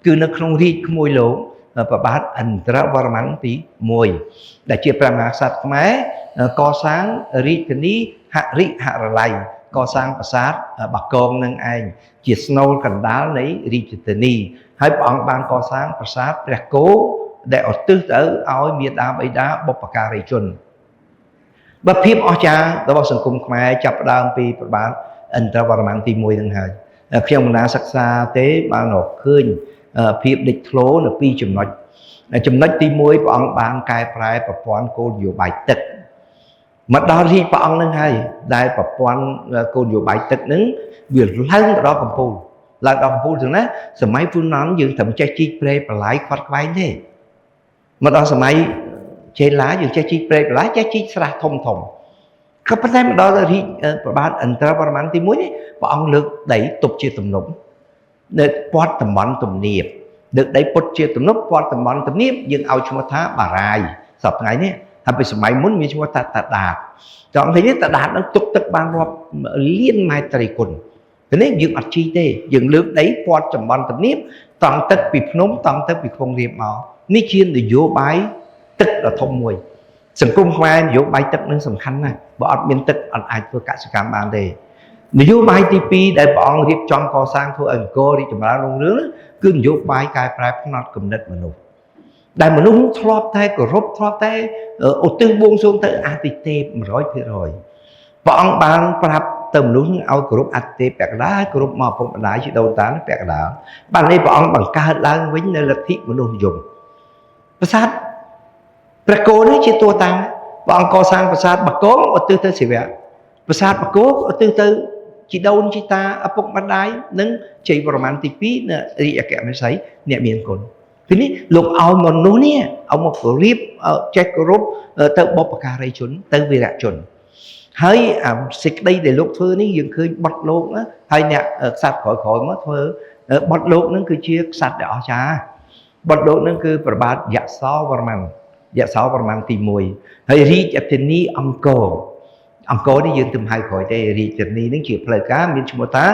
គឺនៅក្នុងរាជក្មួយលោកព្រះបាទឥន្ទ្រវរ្ម័នទី1ដែលជាព្រះមហាក្សត្រខ្មែរកសាងរាជធានីហរិហរល័យកសាងប្រាសាទបាគងនឹងឯងជាស្នូលកណ្ដាលនៃរាជធានីហើយព្រះអង្គបានកសាងប្រាសាទព្រះគោដែលឧទ្ទិសទៅឲ្យមាតាបិតាបុព្វការីជនបើភាពអស្ចារ្យរបស់សង្គមខ្មែរចាប់ផ្ដើមពីព្រះបាទឥន្ទ្រវរ្ម័នទី1នឹងហើយខ្ញុំមិនណាសិក្សាទេបានរកឃើញភាពលេចធ្លោនៅពីរចំណុចចំណុចទី1ព្រះអង្គបានកែប្រែប្រព័ន្ធគោលនយោបាយទឹកមកដល់រាជព្រះអង្គនឹងហើយដែលប្រព័ន្ធគោលនយោបាយទឹកនឹងវាឡើងទៅដល់កំពូលឡើងដល់កំពូលទាំងណាសម័យហ្វូណនយើងត្រឹមចេះជីកព្រែកបន្លាយខ្វាត់ខ្វែងទេមកដល់សម័យចេឡាយើងចេះជីកព្រែកបន្លាយចេះជីកស្រះធំធំក៏ប៉ុន្តែមកដល់រាជព្រះបាទឥន្ទ្រវរ្ម័នទី1នេះព្រះអង្គលើកដីទប់ជាទំនប់នៅព័ទ្ធតំបន់ទំនាបលើកដីពុតជាទំនប់ព័ទ្ធតំបន់ទំនាបយើងឲ្យឈ្មោះថាបារាយសប្តាហ៍ថ្ងៃនេះហើយពីសម័យមុនមានឈ្មោះថាតាដាតចង់ឃើញតាដាតនឹងទុកទឹកបានរាប់លានម៉ែត្រត្រីគុណទៅនេះយើងអត់ជីកទេយើងលើកដីព័ទ្ធតំបន់ទំនាបតង់ទឹកពីភ្នំតង់ទឹកពីខ្ពង់រាបមកនេះជានយោបាយទឹកដ៏ធំមួយសង្គមខ្មែរនយោបាយទឹកនឹងសំខាន់ណាស់បើអត់មានទឹកអត់អាចធ្វើកសិកម្មបានទេនយោបាយទី2ដែលព្រះអង្គរៀបចំកសាងធ្វើឲ្យអង្គររីកចម្រើនរុងរឿងគឺនយោបាយកែប្រែផ្នត់គំនិតមនុស្សដែលមនុស្សធ្លាប់តែគោរពធ្លាប់តែឧទ្ទិសបួងសួងទៅអាទិទេព100%ព្រះអង្គបានប្រាប់ទៅមនុស្សឲ្យគោរពអតិទេពពាក់កណ្ដាលគោរពមកឪពុកម្ដាយជីដូនតាពាក់កណ្ដាលបាននេះព្រះអង្គបង្កើតឡើងវិញនៅលទ្ធិមនុស្សនិយមប្រាសាទព្រះគោនេះជាតួតាំងព្រះអង្គកសាងប្រាសាទបាគងឧទ្ទិសទៅសិវៈប្រាសាទបាគងឧទ្ទិសទៅជីដូនជីតាឪពុកម្ដាយនិងជ័យវរ្ម័នទី2នៅរាជអគ្គមហេសីអ្នកមានគុណទីនេះលោកឲ្យមនុស្សនេះឲ្យមកគោរពចេះគោរពទៅបុព្វការីជនទៅវីរជនហើយអាសេចក្តីដែលលោកធ្វើនេះយើងឃើញបត់លោកណាហើយអ្នកក្សត្រក្រោយៗមកធ្វើបត់លោកនឹងគឺជាក្សត្រដែលអស្ចារ្យបត់លោកនឹងគឺព្រះបាទយសោវរ្ម័នយសោវរ្ម័នទី1ហើយរាជធានីអង្គរអង្គរនេះយើងទៅហៅក្រោយទេរាជធានីនឹងជាផ្លូវការមានឈ្មោះថា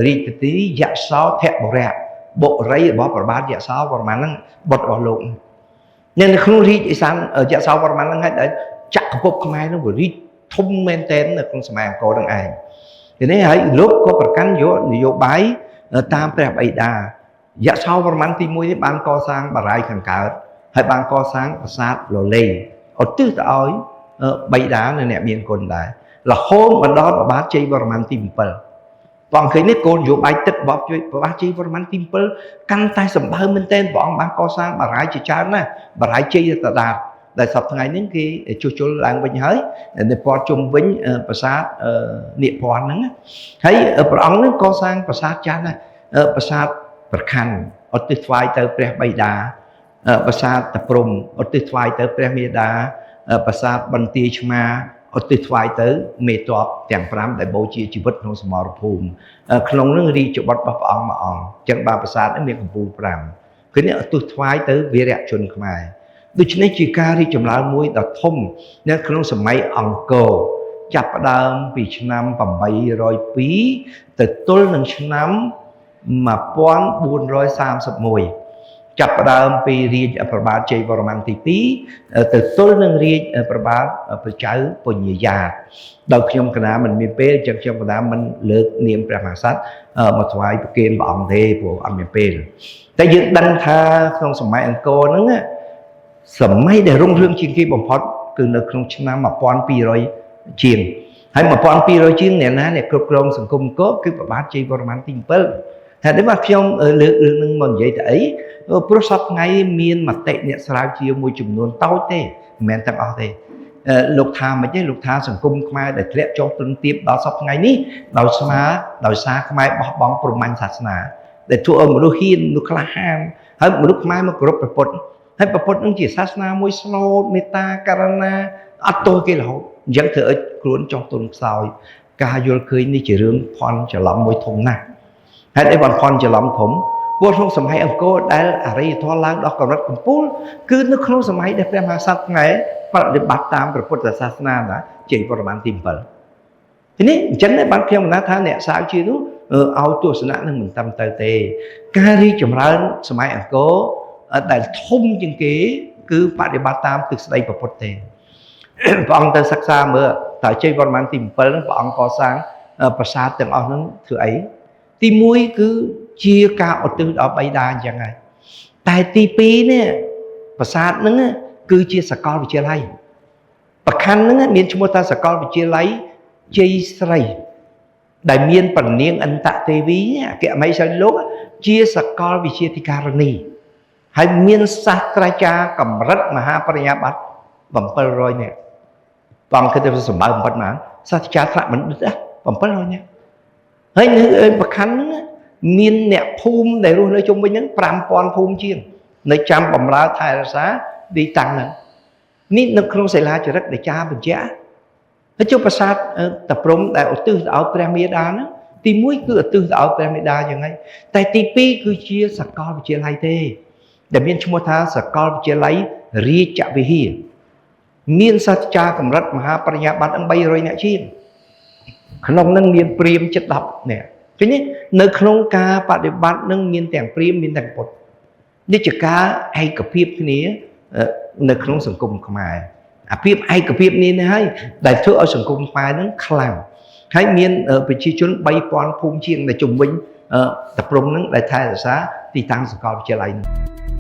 រាជធានីយសោធបុរៈបុរីរបស់ព្រះបាទយសោវរ្ម័នហ្នឹងបុត្ររបស់លោកនៅក្នុងរាជឥសានយសោវរ្ម័នហ្នឹងហើយដែលចក្រភពខ្មែរហ្នឹងវារីកធំមែនទែននៅក្នុងសម័យអង្គរហ្នឹងឯងទីនេះហើយលោកក៏ប្រកាន់យកនយោបាយតាមព្រះបិតាយសោវរ្ម័នទី1នេះបានកសាងបារាយខាងកើតហើយបានកសាងប្រាសាទលលេឧទ្ទិសទៅឲ្យបិតានិងអ្នកមានគុណដែររហូតមកដល់ព្រះបាទជ័យវរ្ម័នទី7ព្រះអង្គឃើញនេះគោលនយោបាយទឹករបស់ព្រះបាទជ័យវរ្ម័នទី7កាន់តែសម្បើមមែនទែនព្រះអង្គបានកសាងបារាយជាច្រើនណាស់បារាយជ័យតដាតដែលសប្តាហ៍ថ្ងៃនេះគេជួសជុលឡើងវិញហើយនៅព័ទ្ធជុំវិញប្រាសាទនាគព័ន្ធហ្នឹងហើយព្រះអង្គនឹងកសាងប្រាសាទចាស់ណាស់ប្រាសាទប្រខណ្ឌឧទ្ទិសថ្វាយទៅព្រះបិតាប្រាសាទតាព្រំឧទ្ទិសថ្វាយទៅព្រះមេដាប្រាសាទបន្ទាយឆ្មាឧទ្ទិសថ្វាយទៅមេតបទាំង5ដែលបូជាជីវិតក្នុងសមរភូមិក្នុងនឹងរាជបុត្ររបស់ព្រះអង្គមួយអង្គអញ្ចឹងបាទប្រាសាទនេះមានកំពូល5គឺនេះឧទ្ទិសថ្វាយទៅវីរៈជនខ្មែរដូច្នេះជាការរីកចម្រើនមួយដ៏ធំនៅក្នុងសម័យអង្គរចាប់ផ្ដើមពីឆ្នាំ802ទៅទល់នឹងឆ្នាំ1431ចាប់ផ្ដើមពីរាជព្រះបាទជ័យវរ្ម័នទី2ទៅទល់នឹងរាជព្រះបាទព្រះចៅពញាយាតដោយខ្ញុំកណាមិនមានពេលអញ្ចឹងខ្ញុំកណាមិនលើកនាមព្រះមហាក្សត្រមកថ្វាយប្រគេនព្រះអង្គទេព្រោះអត់មានពេលតែយើងដឹងថាក្នុងសម័យអង្គរហ្នឹងសម័យដែលរុងរឿងជាងគេបំផុតគឺនៅក្នុងឆ្នាំ1200ជាងហើយ1200ជាងអ្នកណាអ្នកគ្រប់គ្រងសង្គមអង្គរគឺព្រះបាទជ័យវរ្ម័នទី7ហេតុនេះបាទខ្ញុំលើករឿងនឹងមកនិយាយទៅអីព្រោះសប្តាហ៍ថ្ងៃមានមតិអ្នកស្រាវជ្រាវមួយចំនួនតូចទេមិនមែនទាំងអស់ទេលោកថាមិនទេលោកថាសង្គមខ្មែរដែលធ្លាក់ចុះទន់ទាបដល់សប្តាហ៍ថ្ងៃនេះដោយស្មាដោយសារខ្មែរបោះបង់ព្រហ្មញ្ញសាសនាដែលធ្វើឲ្យមនុស្សហ៊ានមនុស្សក្លាហានហើយមនុស្សខ្មែរមកគោរពព្រះពុទ្ធហើយព្រះពុទ្ធនឹងជាសាសនាមួយស្លូតមេត្តាករុណាអត់ទោសគេរហូតអញ្ចឹងធ្វើឲ្យខ្លួនចុះទុនខ្សោយការយល់ឃើញនេះជារឿងភ័ន្តច្រឡំមួយធំណាស់ហេតុអីបានភ័ន្តច្រឡំធំព្រោះក្នុងសម័យអង្គរដែលអរិយធម៌ឡើងដល់កម្រិតកំពូលគឺនៅក្នុងសម័យដែលព្រះមហាក្សត្រខ្មែរប្រតិបត្តិតាមព្រះពុទ្ធសាសនាណាជ័យវរ្ម័នទី7ទីនេះអញ្ចឹងបានខ្ញុំណាថាអ្នកសាវជានោះ ឲ្យទស្សនៈនឹងមិនត្រឹមត្រូវទេការរីកចម្រើនសម័យអង្គរដែលធំជាងគេគឺបដិបត្តិតាមទិសដីព្រះពុទ្ធទេព្រះអង្គទៅសិក្សាមើលតើជ័យវរ្ម័នទី7ហ្នឹងព្រះអង្គកសាងប្រាសាទទាំងអស់ហ្នឹងធ្វើអីទី1គឺជាការឧទ្ទិសដល់បិតាអញ្ចឹងហើយតែទី2នេះប្រាសាទហ្នឹងគឺជាសាកលវិទ្យាល័យប្រខណ្ឌហ្នឹងមានឈ្មោះថាសាកលវិទ្យាល័យជ័យស្រីដែលមានប្រនាងអន្តទេវីអគ្គមហេសីលោកជាសាកលវិទ្យាធិការនីហើយមានសាស្ត្រាចារ្យកម្រិតមហាបរិញ្ញាបត្រ700នាក់បងគិតថាសម្បើមប៉ុន្មានសាស្ត្រាចារ្យថ្នាក់បណ្ឌិត700នាក់ហើយនៅប្រខណ្ឌហ្នឹងមានអ្នកភូមិដែលរស់នៅជុំវិញហ្នឹង5000ភូមិជាងនៅចាំបំរើថែរក្សាទីតាំងហ្នឹងនេះនៅក្នុងសិលាចារឹកដែលចាបញ្ជាក់ហើយចុះប្រាសាទតាព្រំដែលឧទ្ទិសទៅឲ្យព្រះមេដាហ្នឹងទី1គឺឧទ្ទិសទៅឲ្យព្រះមេដាយ៉ាងហ្នឹងតែទី2គឺជាសាកលវិទ្យាល័យទេដែលមានឈ្មោះថាសាកលវិទ្យាល័យរាជវិហារមានសាស្ត្រាចារ្យកម្រិតមហាបរិញ្ញាបត្រ300នាក់ជាងក្នុងនឹងមានព្រាហ្មណ៍ជិត10នាក់ឃើញទេនៅក្នុងការបដិបត្តិនឹងមានទាំងព្រាហ្មណ៍មានទាំងពុទ្ធនេះជាការឯកភាពគ្នានៅក្នុងសង្គមខ្មែរអាភាពឯកភាពនេះហើយដែលធ្វើឲ្យសង្គមខ្មែរនឹងខ្លាំងហើយមានប្រជាជន3000ភូមិជាងនៅជុំវិញតាព្រំនឹងដែលថែរក្សាទីតាំងសាកលវិទ្យាល័យនឹង។